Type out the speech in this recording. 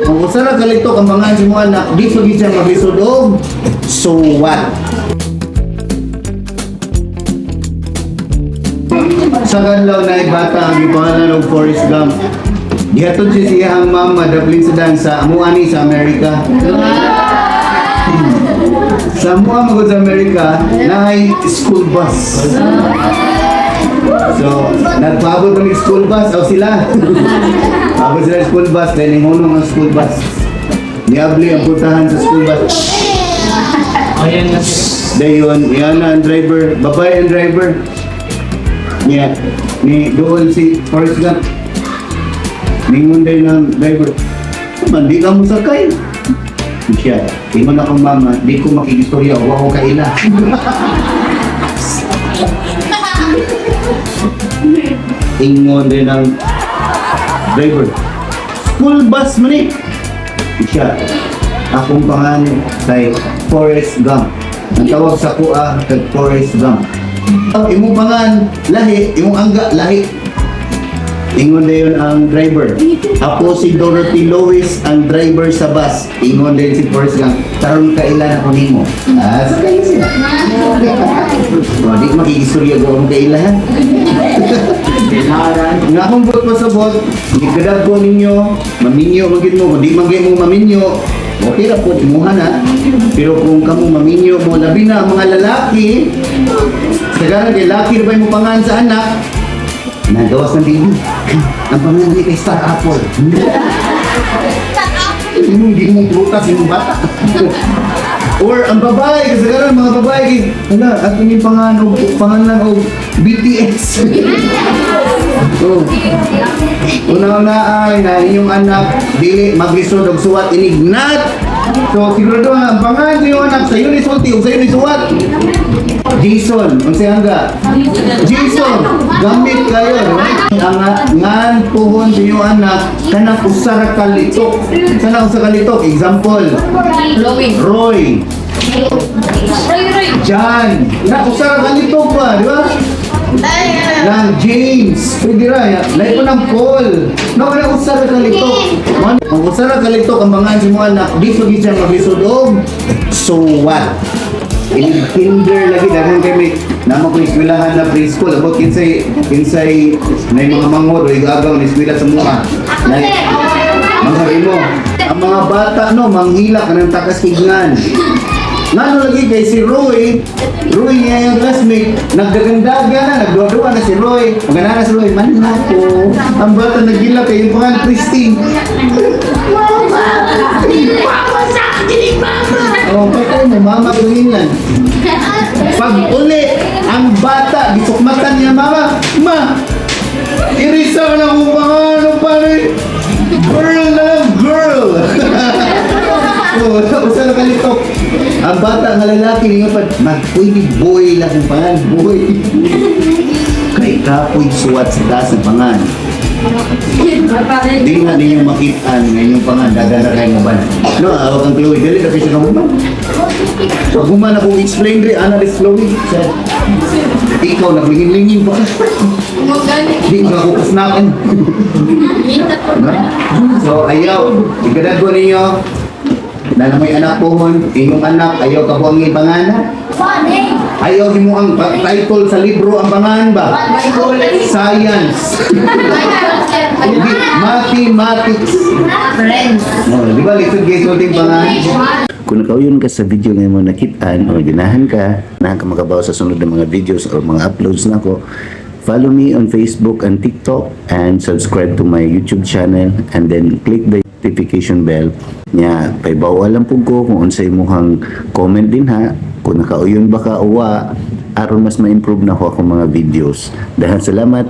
Ang usa ra kalitok ang pangan sa imong anak, di pa gid siya maglisod og suwat. Sa kanlaw na bata ang gipangalan og Forrest Gump. Gihatod siya siyang mama daplin sa dansa amo ani sa Amerika. Sa amoa magud sa Amerika, naay school bus. So, nagpaabot ng school bus, o sila. Abot sila sa school bus, dahil ningunong ang school bus. Niabli ang puntahan sa school bus. Ayan na. Dayon, yan na ang driver, babae ang driver. Niya, ni doon si Forrest Gump. Ningon din ng driver, "Man, di ka mo sakay." Siya, ingon akong mama, di ko makigistorya, wa ko kaila. Ingon din ng driver, "School bus man eh." Siya, akong pangalan kay Forrest Gump. Ang tawag sa kuha kay Forrest Gump. Ang imong pangan, lahi, imong angga, lahi. Ingon na yun ang driver. "Ako si Dorothy Lewis, ang driver sa bus." Ingon din si Forrest Gump, "Karon kailan ako nimo." Ah, sa kayo sila. O, di makigistorya ko ang kailan. Binaran. Nga akong buot pasabot, ikadag ko ninyo, maminyo magid mo, kung di man gyud mo maminyo, okay ra po, imuha na. Pero kung kamo maminyo mo, labi na ang mga lalaki, sagaran kay laki ra ba mo pangan sa anak, nagawas ng baby. Ang pangan ni kay Star Apple. Imong di mong prutas imong bata. Or ang babae, kasi karon mga babae, kay, wala, at inyong pangan og pangalan og BTS. Oh. Una-una ay na inyong anak dili maglisod og suwat inignat. So sigurado nga ang pangalan sa inyong anak sayo ni sulti ug sayo ni suwat. Jason, unsa hangga? Jason, gamit kayo, di ba? Ang ngan puhon sa inyong anak kanang usa ra ka litok. Sana usa ka litok, example, Blowing. Roy, Roy, Roy. John. Na usa ra ka litok ba, di ba? Nang James, pwede ra ya. Lahi ko ng Paul. No, kana usa ra ka litok. Ang usa ra ka litok ang mga sa imong anak, di pa gid siya maglisod og suwat. In kinder lagi daghan kay may namo ko eskwelahan na preschool abot kinsay kinsay may mga manghod o igagaw ni eskwela sa mua. Like, mga mo, ang mga bata no manghila kanang takas tignan. Ngano lagi kay si Roy, Roy niya yung classmate, nagdagandaga na, nagduwa-duwa na si Roy. Magana na si Roy, man ako. Ang bata nagila kay yung pangalan Christine. Mama! Mama sa akin ni Mama! Oh, patay mo, Mama ko yan. Pag uli, ang bata, gisukmatan niya, mama, Ma! Irisa ka na kung pangalan, pare. Girl na, girl! Oh, usa na kalitok. Ang bata nga lalaki ninyo pa, ma, pwede boy lang ang pangan, boy. Kay kapoy suwat sa taas ng pangan. Di nga ninyo makitaan nga inyong pangan, dagan na kayo maban. No, awag kang Chloe, dili na kayo siya kahuman. Pag human akong explain rin, ana rin Chloe. Sa, ikaw, naglingin-lingin pa ka. Di ka ako kasnakan. No? So, ayaw, ikadag ko ninyo, na may anak pohon, inyong anak, ayaw ka po ang ipangana. Ayaw mo ang title sa libro ang pangan ba? Science. Mathematics. Friends. Oh, di ba lisod guys sulting pangan? Kung nakauyon ka sa video ngayon mo nakitaan o ganahan ka, na ka makabaw sa sunod ng mga videos or mga uploads nako, follow me on Facebook and TikTok and subscribe to my YouTube channel and then click the notification bell nya paibaw lang pud ko kung unsay imong comment din ha kung nakauyon ba ka uwa aron mas ma-improve na ko akong mga videos. Dahil salamat.